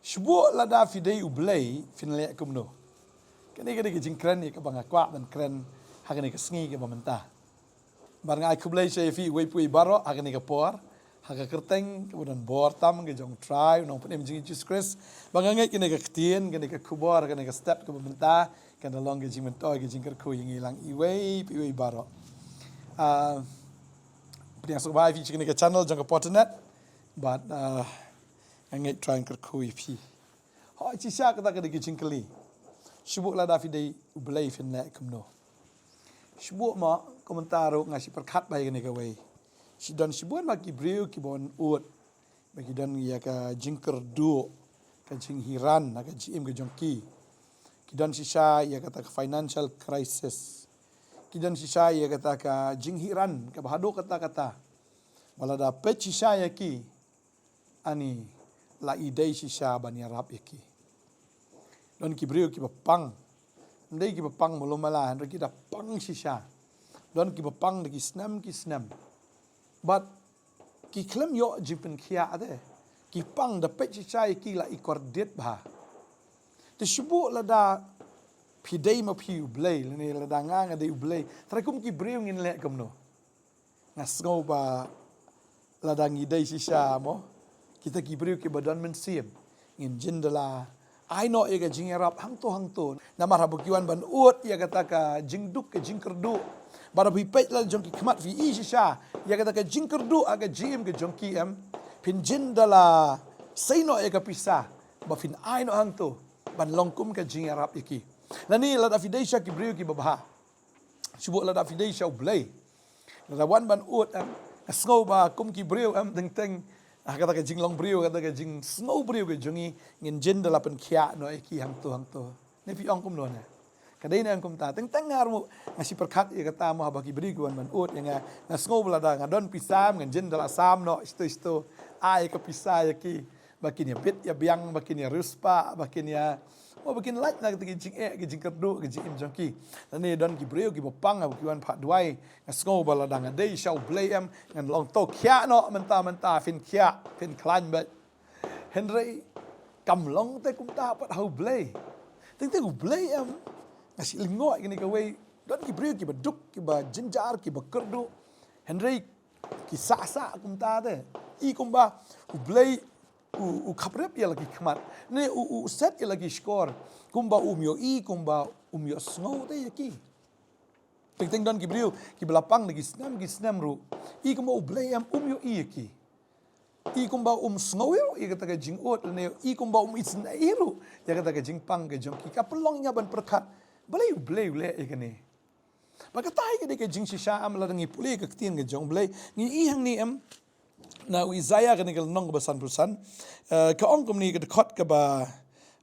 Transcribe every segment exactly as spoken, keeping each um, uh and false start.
Shuh lada phi dei U Blei phin leh kumno? Kane ka dei ka jingkren ïa kaba nga kwah ban kren ha kane ka sngi kaba mynta. Bad nga ai khublei sha ïa phi uwei pa uwei baroh ha kane ka por, ha ka kyrteng kaba don bor tam ka jong U Trai U Nongpynim jong ngi Jisu Khrist. Ba nga ngeit kane ka ktien, kane ka khubor, kane ka step kaba mynta kan da long ka jingmyntoi, ka jingkyrkhu ïa ngi lang iwei pa iwei baroh. Ah, pdiang sngewbha ïa phi sha kane ka channel jong ka Potternet. Bad ah, nga ngeit U Trai un kyrkhu ïa phi. Hooid, shisha kata ka dei ka jingkylli. Shuh lada phi dei U Blei phin leh kumno? Shuh mo, kumta ruh nga shu pyrkhat bha ïa kane kawei. Shu don shibun ma ki briew kiba wan ud ba ki don ïa ka jingkyrduh, ka jinghiran ha ka jingim ka jong ki. Ki don shisha ïa kata ka financial crisis. Ki don shisha ïa kata ka jinghiran kaba haduh katta katta. Ba lada peit shisha ïa ki, ani la i dei shisha ban ïarap ïa ki. Don ki briew kiba pang. Ym dei kiba pang malu mala, hynrei ki da pang shisha. Don kiba pang da ki snem ki snem. Bad ki khlem ïoh jingpynkhiah te. Ki pang, da peit shisha ïa ki la i kordit bha. Te shuh lada phi dei ma phi U Blei, lane lada nga nga dei U Blei, trai kum ki briew ngin leh kumno? Nga sngew ba lada ngi dei shisha mo, kita ki briew kiba don mynsiem, ngin jin da la ai noh ïa ka jingïarap hangto hangto. Namar haba ki wan ban ud ïa kata ka jingduk, ka jingkyrduh, bad haba phi peit la jong ki khmat phi i shisha ïa kata ka jingkyrduh ha ka jingim ka jong ki, em, phin jin da la sei noh ïa ka pisa ba phin ai noh hangto ban long kum ka jingïarap ïa ki. Lane lada phi dei shisha ki briew kiba bha, shuh lada phi dei shisha U Blei, lada wan ban ud, em, nga sngew ba kum ki briew, em, teng teng ha kata ka jinglong briew, kata ka jingsngew briew ka jong ngi, ngin jin da la pynkhiah noh ïa ki hangto hangto. Ne phi ong kumno ne? Ka dei ne em kumta? Teng teng nga ruh nga shu pyrkhat ïa kata mo, haba ki briew ki wan ban ud ïa nga, nga sngew ba lada nga don pisa, em, ngan jin da la sam noh shito shito, ai ka pisa ïa ki ba kin ïa bit ïa biang, ba kin ïa riewspah, ba kin ïa, oh, ba kin lait na kata ka jingeh, ka jingkyrduh ka jingim jong ki. Lane don ki briew kiba pang, haba ki wan phah duwai, nga sngew ba lada nga dei shisha U Blei, em, ngan long to khiah noh mynta mynta, phin khiah, phin khlaiñ beit. Hynrei kam long te kumta pat ha U Blei. Teng teng U Blei, em, nga shu lyngngoh ïa kane kawei. Don ki briew kiba duk, kiba jynjar, kiba kyrduh, hynrei ki sah sah kumta te. I kumba U Blei u, u khaprep ïa la ki khmat, ne u, u set ïa la ki shkor, kumba um ïohi, kumba um ïohsngew te ïa ki. Teng teng don ki briew kiba la pang da ki snem ki snem ruh, i kumba U Blei, em, um ïohi ïa ki. I kumba um sngew ïa kata ka jingud, lane i kumba um isynei ruh ïa kata ka jingpang ka jong ki. Ka pynlong ïa nga ban pyrkhat, balei U Blei u leh ïa kane? Ba kata hi ka dei ka jingshisha, em, lada ngi pule ka ktien ka jong U Blei, ngi i hangne, em, na u Isaiah kane ka lynnong kaba sanphew san, eh, ka ong kumne, ka dkhot kaba,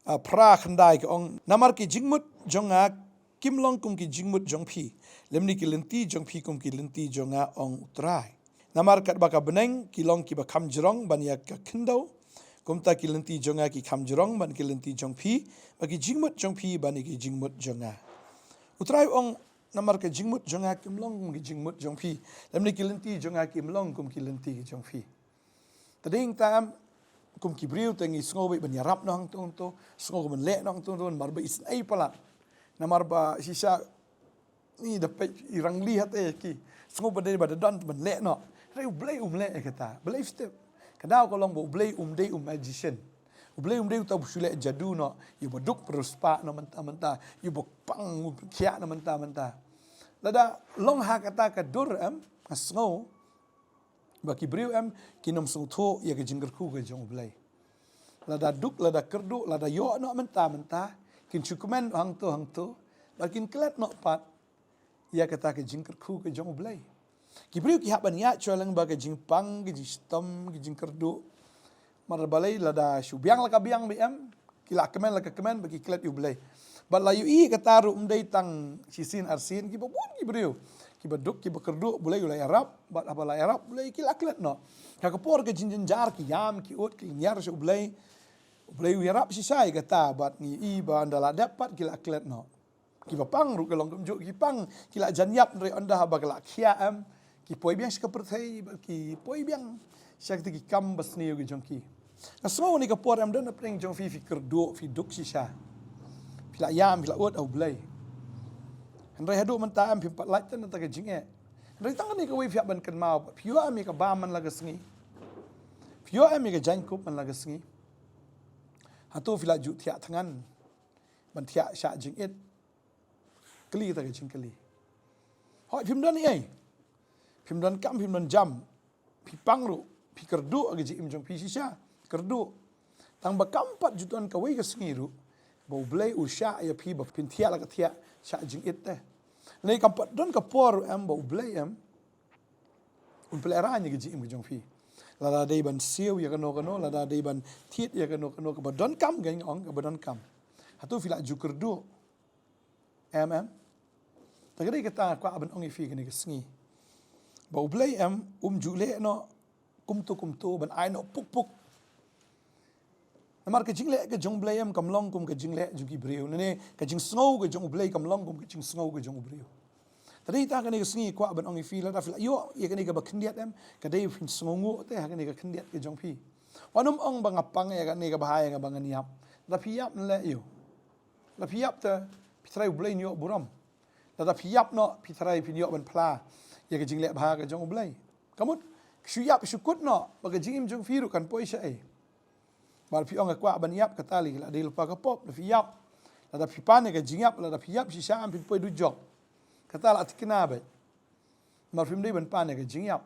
eh, phra khyndai, ka ong: Namar ki jingmut jong nga kim long kum ki jingmut jong phi, lymne ki lynti jong phi kum ki lynti jong nga, ong U Trai. Namar katba ka bneng ki long kiba kham jrong ban ïa ka khyndew, kumta ki lynti jong nga ki kham jrong ban ki lynti jong phi, bad ki jingmut jong phi ban ïa ki jingmut jong nga. U Trai u ong, namar ka jingmut jong nga kim long kum ki jingmut jong phi, lymne ki lynti jong nga kim long kum ki lynti ki jong phi. Te dei ta, em, kum ki briew te ngi sngew beit ban ïarap noh hangto hangto, sngew beit ban leh noh hangto hangto, namar ba isynei palat. Namar ba shisha ngi da peit i rangli hate ïa ki, sngew ba dei ba da don ban leh noh. Hynrei U Blei um leh ïa kata. Balei step? Ka daw ka long ba U Blei um dei u magician. U Blei um dei uta uba shu leh jadu noh, ïa uba duk riewspah noh mynta mynta, ïa uba pang u pynkhiah noh mynta mynta. Lada long ha kata ka dur, em, nga sngew ba ki briew, em, kin ym sngewthuh ïa ka jingkyrkhu ka jong U Blei. Lada duk, lada kyrduh, lada ïoh noh mynta mynta, kin shu kmen hangto hangto, bad kin klet noh pat ïa kata ka jingkyrkhu ka jong U Blei. Ki briew ki hap ban ïaid shuwa lang bad ka jingpang, ka jingshitom, ka jingkyrduh. Namar balei? Lada shu biang la ka biang beit, em, ki la kmen la ka kmen bad ki klet ïa U Blei. Bad la ïohi kata ruh, ym dei tang shisien arsien, kiba bun ki briew kiba duk, kiba kyrduh, U Blei u la ïarap, bad haba la ïarap U Blei ki la klet noh. Ha ka por ka jingjynjar ki ïam, ki ud, ki lyngngiar sha U Blei, U Blei u ïarap shisha ïa kata, bad ngi i ba ynda la dep pat ki la klet noh. Kiba pang ruh ka long kumjuh, ki pang, ki la jan ïap, hynrei ynda haba ka la khiah, em, ki poi biang sha ka pyrthei, bad ki poi biang sha kita ki kam basniew ki jong ki. Nga sngew kane ka por em don hapdeng jong phi, phi kyrduh, phi duk shisha. Phi la ïam, phi la ud ha U Blei. Hynrei haduh mynta em phim pat lait te na kata ka jingeh. Hynrei tang kane kawei phi hap ban kynmaw, phi ïoh em ïa ka bam man la ka sngi? Phi ïoh em ïa ka jaiñkup man la ka sngi? Hato phi la ju thiah thngan ban thiah shah jingit? Kylli kata ka jingkylli. Hooid, phim don ei ei. Phim don kam, phim don jam. Phi pang ruh, phi kyrduh ha ka jingim jong phi shisha. Kyrduh. Tang ba kam pat ju don kawei ka sngi ruh ba U Blei u shah ïa phi ba phin thiah la ka thiah shah jingit te. Lane kam pat don ka por ruh em ba U Blei em un pynlehrain ïa ka jingim ka jong phi. Lada dei ban siew ïa kano kano, lada dei ban thied ïa kano kano, kaba donkam, nga ong kaba donkam. Hato phi la ju kyrduh? Em, em. Ta ka dei kata nga kwah ban ong ïa phi kane ka sngi, ba U Blei em um ju leh noh kumto kumto, ban ai noh puk puk. Namar ka jingleh ka jong U Blei em kam long kum ka jingleh jong ki briew, lane ka jingsngew ka jong U Blei kam long kum ka jingsngew ka jong u briew. Ta dei ta kane ka sngi kwah ban ong ïa phi, lada phi la ïoh ïa kane kaba khyndiat em, ka dei phin sngewnguh te ha kane ka khyndiat ka jong phi. Wat nym ong ba nga pang ïa kane kaba ha ïa nga ba ngan ïap. Lada phi ïap, ngan leh ïa u. Lada phi ïap te phi trai U Blei un ïoh burom. Lada phi ïap noh phi trai phin ïoh ban phla ïa ka jingleh bha ka jong U Blei. Kamut, shu ïap shu kut noh ba ka jingim jong phi ruh kan poi shaei. Ba phi ong nga kwah ban ïap, kata lei la dei lypa ka pop, lada phi ïap. Lada phi pan ïa ka jingïap, lada phi ïap shisha em phin poi dujok. Kata la thikna beit. Namar phim dei ban pan ïa ka jingïap.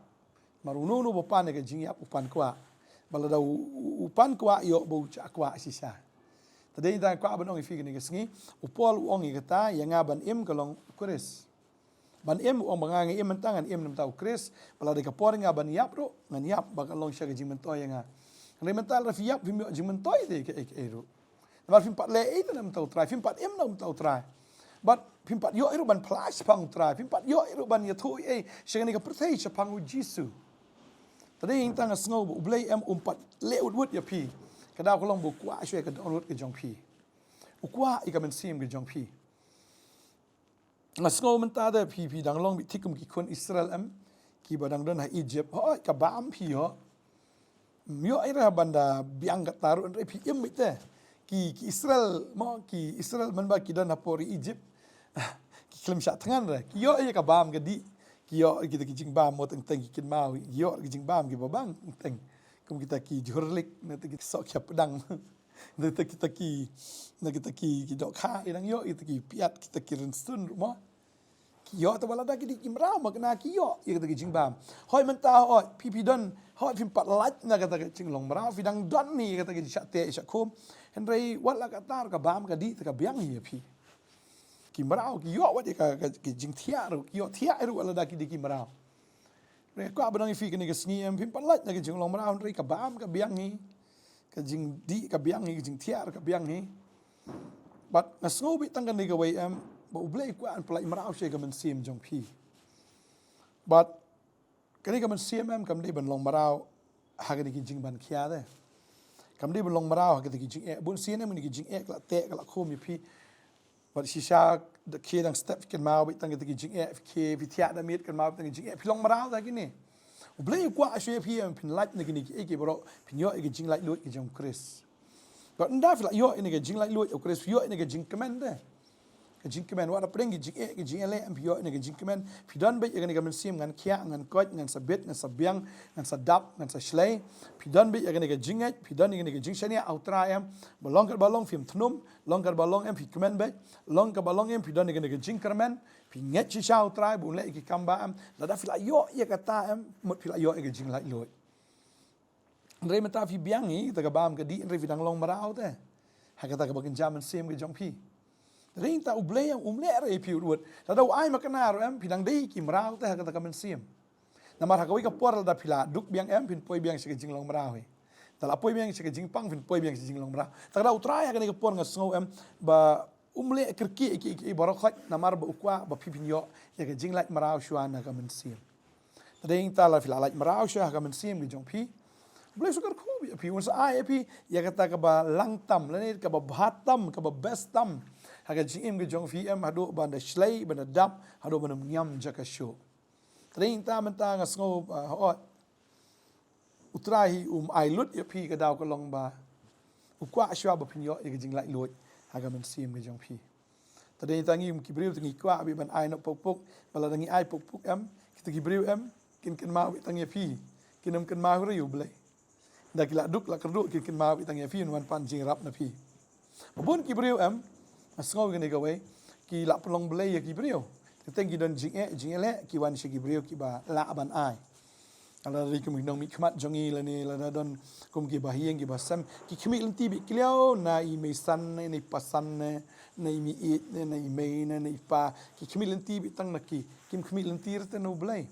Namar uno uno ba pan ïa ka jingïap u pan kwah. Ba lada u, u, u pan kwah ïoh ba u shah kwah shisha. Ta dei tang kwah ban ong ïa phi kane ka sngi, u Paul u ong ïa kata, ïa nga ban im ka long U Khrist. Ban im, u ong ba nga nga im mynta, ngan im namar U Khrist. Ba lada ka por nga ban ïap ruh ngan ïap, ba kan long sha ka jingmyntoi ïa nga. Hynrei mynta lada phi ïap phim ïoh jingmyntoi te kaei kaei ruh. Namar phim pat leh ei te namar U Trai, phim pat im namar U Trai. Bad phim pat ïoh ei ruh ban phla shaphang U Trai, phim pat ïoh ei ruh ban ïathuh ei sha kane ka pyrthei shaphang U Jisu. Ta dei tang nga sngew ba U Blei em um pat leh wut wut ïa phi. Ka daw ka long ba u kwah shuwa ïa ka dohnud ka jong phi. U kwah ïa ka mynsiem ka jong phi. Nga sngew mynta te phi, phi dang long beit thik kum ki khun Israel em, kiba dang don ha Egypt. Hooid, ka bam phi ïoh. Ym ïoh ei ruh ban da biang kata ruh, hynrei phi im beit te. Ki, ki Israel mo, ki Israel man ba ki don ha por Egypt, ki khlem shah thngan ruh ki ïoh ïa ka bam ka dih. Ki ïoh kita ki jingbam mo teng teng, ki kynmaw ïoh ki jingbam kiba bang teng. Kum kita ki jhur lik, na kita ki soh khia pdang. Na kita ki, na kita ki, ki dohkha, i dang ïoh kita ki piat, kita ki rynsun ruh mo. Ki ïoh, te ba lada ki dih ki mraw ma kane ki ïoh ïa kita ki jingbam. Hooid mynta, hooid phi, phi don, hooid phim pat lait na kata ka jinglong mraw, phi dang don hi ïa kata ka jingshah teh shah khum. Hynrei wat la katta ruh ka bam ka dih te ka biang hi ïa phi. Ki mraw ki ïoh wat ïa ka, ka, ka jingthiah ruh, ki ïoh thiah ruh wat lada ki dih ki mraw. Hynrei kwah ban ong ïa phi kane ka sngi em, phim pat lait na ka jinglong mraw, hynrei ka bam ka biang hi. Ka jingdih ka biang hi, ka jingthiah ka biang hi. Bad nga sngew beit tang kane kawei em, ba U Blei u kwah ban pynlait mraw sha ka mynsiem jong phi. Bad kane ka mynsiem em kam dei ban long mraw ha kane ki jingban khia te. Kam dei ban long mraw ha kane ki jingeh. Bun sien em kane ki jingeh ka la teh ka la khum ïa phi. Bad shisha da khie dang step phi kynmaw beit tang kita ki jingeh, phi khie phi thiah da miet kynmaw beit tang ki jingeh, phi long mraw da kine. U Blei u kwah shuwa ïa phi em phin lait na kine kiei kiei baroh, phin ïoh ïa ka jinglaitluid ka jong U Khrist. Bad ynda phi la ïoh ïa ka jinglaitluid U Khrist, phi ïoh ïa ka jingkmen te. Ka jingkmen, wat hapdeng ki jingeh ki jingeh leh em phi ïoh ïa ka jingkmen. Phi don beit ïa kane ka mynsiem ngan khiah, ngan koit, ngan sa bit, ngan sa biang, ngan sa dap, ngan sa shlei. Phi don beit ïa kane ka jingngeit, phi don ïa kane ka jingshaniah ha U Trai em. Ba long katba long phim thnum, long katba long em phi kmen beit, long katba long em phi don ïa kane ka jingkyrmen, phi ngeit shisha ha U Trai ba un leh ïa ki kam bha em. Lada phi la ïoh ïa kata em, mut phi la ïoh ïa ka jinglaitluid. Hynrei mynta phi biang hi kata ka bam ka dih, hynrei phi dang long mraw te ha kata kaba kynja mynsiem ka jong phi. Hynrei mynta U Blei em um leh ruh ïa phi wut wut. Lada u ai ma kane ruh em phi dang dei ki mraw te ha kata ka mynsiem. Namar ha kawei ka por lada phi la duk biang em phin poi biang sha ka jinglong mraw hi. Te la poi biang sha ka jingpang phin poi biang sha ka jinglong mraw. Te lada U Trai ha kane ka por nga sngew em ba um leh kyrkieh ïa kiei kiei baroh khoit namar ba u kwah ba phi phin ïoh ïa ka jinglait mraw shuwa na ka mynsiem. Te dei ïa kata lada phi la lait mraw shuwa ha ka mynsiem ka jong phi, U Blei u sa kyrkhu ïa phi, un sa ai ïa phi ïa kata kaba lang tam lane kaba bha tam, kaba best tam ha ka jingim ka jong phi em, haduh ban da shlei, ban da dap, haduh ban da ngiam jaka shuh. Te dei ïa kata mynta nga sngew, ah, hooid. U Trai hi um ai lut ïa phi ka daw ka long ba u kwah shuwa ba phin ïoh ïa ka jinglaitluid ha ka mynsiem ka jong phi. Te dei tang ngi ki briew te ngi kwah beit ban ai noh puk puk, ba lada ngi ai puk puk em, kita ki briew em kin kynmaw beit tang ïa phi, kin ym kynmaw ruh ïa U Blei. Da ki la duk la kyrduh kin kynmaw beit tang ïa phi, un wan pan jingïarap na phi. Ba bun ki briew em, nga sngew kane kawei, ki la pynlong blei ïa ki briew. Teng teng ki don jingeh jingeh leh, ki wan sha ki briew kiba lah ban ai. Lada dei kum ki nongmihkhmat jong ngi lane lada don kum kiba ha ïing kiba sem, ki khmih lynti beit khlem na i meisan ne, na i pasan ne, na i meiieid ne, na i mei ne, na i pa, ki khmih lynti beit tang na ki, kim khmih lynti ruh te na U Blei.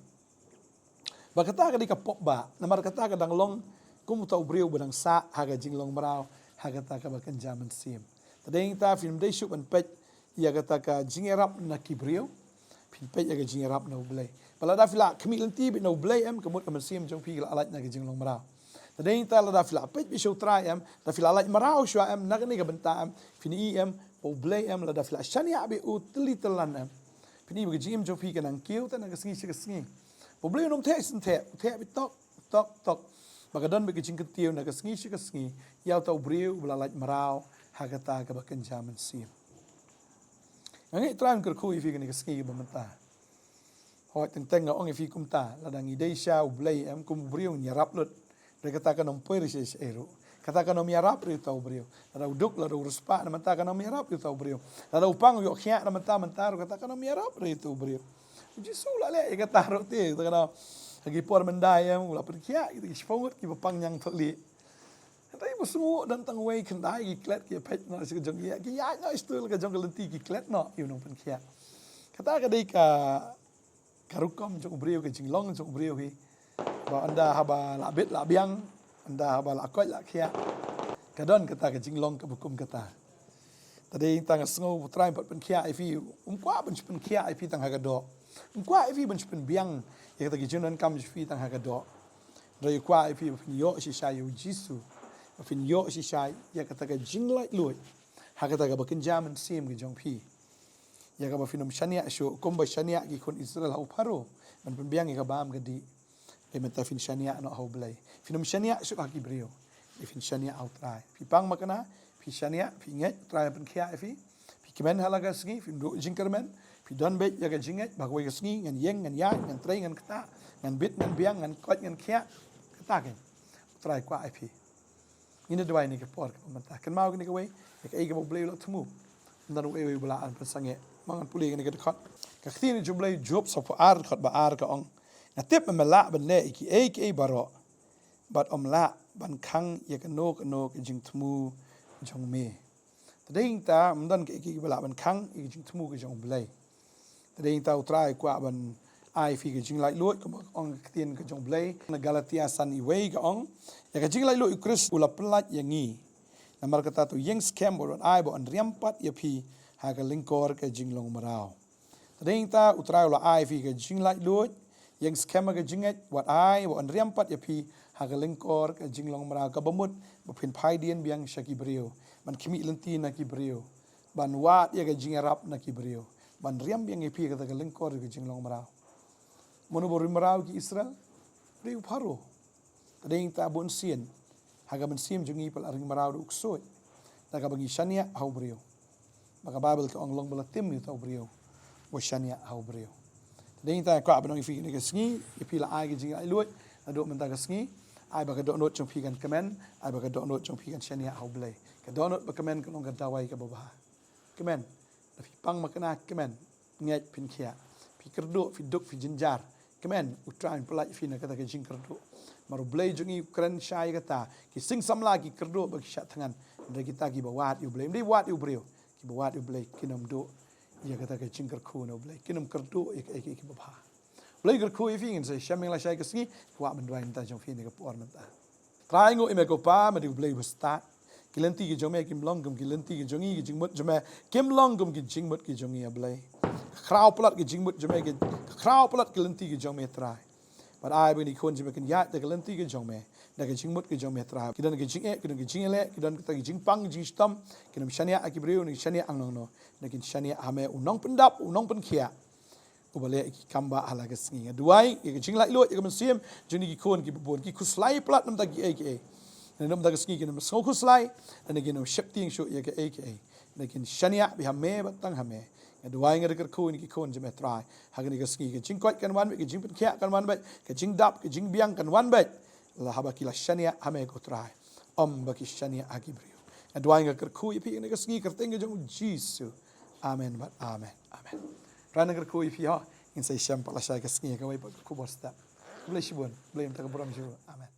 Ba kata ka dei ka pop ba, namar kata ka dang long kum uta u briew ba dang sah ha ka jinglong mraw, ha kata kaba kynja mynsiem. Te dei ta phin ym dei shuh ban peit ïa kata ka jingïarap na ki briew, phin peit ïa ka jingïarap na U Blei. Ba lada phi la khmih lynti beit na U Blei em, ka mut ka mynsiem jong phi ka la lait na ka jinglong mraw. Te dei ta lada phi la peit beit sha U Trai em, lada phi la lait mraw shuwa em, na kane ka bynta em, phin i em ba U Blei em, lada phi la shaniah beit u tylli tyllan em, phin i ba ka jingim jong phi ka nang kiew te na ka sngi sha ka sngi. Ba U Blei un ym theh shen theh, u theh beit tok tok tok. Ba ka don beit ka jingkyntiew na ka sngi sha ka sngi ïa uta u briew ba la lait mraw ha kata kaba kynja mynsiem. Nga ngeit Trai un kyrkhu ïa phi kane ka sngi kaba mynta. Hooid, teng teng nga ong ïa phi kumta, lada ngi dei sha U Blei em, kum u briew ngin ïarap lut. Hynrei kata kan ym poi ruh shaei shaei ruh. Kata kan ym ïarap ruh ïa uta u briew. Lada u duk, lada u riewspah na mynta kan ym ïarap ïa uta u briew. Lada u pang u ïoh khiah na mynta mynta ruh kata kan ym ïarap ruh ïa uta u briew. U Jisu u la leh ïa kata ruh te, kata ka dei ha ki por mynta em, u la pynkhiah kita ki shiphew ngut kiba pang ñiangthohlieh. Hynrei ba sngew don tang wei khyndai ki klet ki ïa peit noh sha ka jong ki, ki ïaid noh sha ka jong ka lynti ki klet noh ïa u nongpynkhiah. Kata ka dei ka ka rukom jong u briew, ka jinglong jong u briew hi. Ba ynda haba la bit la biang, ynda haba la koit la khiah, ka don kata ka jinglong kaba kum kata. Te dei tang nga sngew ba U Trai um pat pynkhiah ïa phi, um kwah ban pynkhiah ïa phi tang ha ka doh. Um kwah ïa phi ban pynbiang ïa kata ka jingdonkam jong phi tang ha ka doh. Hynrei u kwah ïa phi ba phin ïoh shisha ïa U Jisu, ba phin ïoh shisha ïa kata ka jinglaitluid ha kata kaba kynja mynsiem ka jong phi. Ïa kaba phin ym shaniah shuh kumba shaniah ki khun Israel ha u Pharaoh ban pynbiang ïa ka bam ka dih. Hynrei mynta phin shaniah noh ha U Blei. Phin ym shaniah shuh ha ki briew. Hynrei phin shaniah ha U Trai. Phi pang makna, phi shaniah, phi ngeit U Trai un pynkhiah ïa phi. Phi kmen ha la ka sngi, phin duh jingkyrmen, phi don beit ïa ka jingngeit ba kawei ka sngi ngan ïeng, ngan ïaid, ngan trei, ngan ktah, ngan bit, ngan biang, ngan koit, ngan khiah. Kata keiñ U Trai u kwah ïa phi. Ngin ïa duwai ha kane ka por kaba mynta. Kynmaw kane kawei, ïa kaei kaba U Blei u la thmu. Ym don uwei uwei uba lah ban pynsangeh. Mo ngan pule ïa kane ka dkhot. Ka ktien jong U Blei, Job saphew ar dkhot ba ar ka ong, nga tip ba me lah ban leh ïa kiei kiei baroh, bad ym lah ban khang ïa kano kano ka jingthmu jong me. Te dei ta ym don kaei kaei ba lah ban khang ïa ka jingthmu ka jong U Blei. Te dei ta U Trai u kwah ban ai phi ka jinglaitluid, kumba ong ka ktien ka jong U Blei na Galatia san, uwei ka ong, ïa ka jinglaitluid U Khrist u la pyllait ïa ngi. Namar kata to ïeng skhem bad wat ai ba yn riam pat ïa phi ha ka lyngkor ka jinglong mraw. Te dei ta U Trai u la ai phi ka jinglaitluid, ïeng skhem ha ka jingngeit, wat ai ba yn riam pat ïa phi ha ka lyngkor ka jinglong mraw, kaba mut ba phin phai dien biang sha ki briew, ban khmih lynti na ki briew, ban wad ïa ka jingïarap na ki briew, ban riam biang ïa phi ha kata ka lyngkor ka jinglong mraw. Mano ba ring mraw ki Israel? Dei u Pharaoh. Te dei ta bun sien ha ka mynsiem jong ngi pat la ring mraw da u ksuid, da kaba ngi shaniah ha u briew. Ba ka Baibl ka ong, long ba la tim ïa uta u briew uba shaniah ha u briew. Te dei ta kwah ban ong ïa phi kane ka sngi, ïa phi la ai ka jinglaitluid naduh mynta ka sngi, ai ba ka dohnud jong phi kan kmen, ai ba ka dohnud jong phi kan shaniah ha U Blei. Ka dohnud ba kmen ka long ka dawai kaba bha. Kmen. Lada phi pang makna, kmen. Ngeit, phin khiah. Phi kyrduh, phi duk, phi jynjar, kmen, U Trai un pyllait ïa phi na kata ka jingkyrduh. Namar U Blei jong ngi u kren shai kata, ki sing samla ki kyrduh bad ki shah thngan, hynrei kita kiba wad ïa U Blei, ym dei wad ïa u briew, kiba wad ïa U Blei kin ym duh ïa kata ka jingkyrkhu na U Blei, kin ym kyrduh ïa kaei kaei kaba bha. U Blei un kyrkhu ïa phi. Ngin sa ïashem ïa la shai ka sngi, kwah ban duwai na ka bynta jong phi ha kane ka por mynta. Trai, nguh ïa me ko Pa, me dei U Blei uba stad. Ki lynti ki jong me kim long kum ki lynti ki jong ngi, ki jingmut jong me kim long kum ki jingmut ki jong ngi, A Blei. Ka khraw palat ki jingmut jong me, ki, ka khraw palat ki lynti ki jong me, Trai. Bad ai ba kine ki khun jong me kin ïaid da ki lynti ki jong me, da ki jingmut ki jong me, Trai. Ki don ki jingeh, ki don ki jingeh leh, ki don kita ki jingpang, ki jingshitom, kin ym shaniah ha ki briew, kin shaniah hangne hangne. Kin shaniah ha me, U Nongpyndap, U Nongpynkhiah. uba leh ïa ki kam ba ha la ka sngi. Nga duwai ïa ka jinglaitluid ïa ka mynsiem jong kine ki khun kiba bun, ki khuslai palat na ka bynta kiei kiei. Lane na ka bynta ka sngi kin ym sngew khuslai, lane kin ym sheptieng shuh ïa kaei kaei, lane kin shaniah beit ha me bad tang ha me. Nga duwai, nga da kyrkhu ïa kine ki khun jong me Trai, ha kane ka sngi ka jingkoit kan wan beit, ka jingpynkhiah kan wan beit, ka jingdap ka jingbiang kan wan beit. La haba ki la shaniah ha me ko Trai, ym ba ki shaniah ha ki briew. Nga duwai, nga kyrkhu ïa phi ha kane ka sngi, kyrteng ka jong u Jisu. Amen bad amen. Amen. Trai, nga kyrkhu ïa phi, ho. Ngin sa ïashem pat lashai ka sngi ha kawei pat ka khubor step. Khublei shibun. Khublei, mynta ka burom shibun. Amen.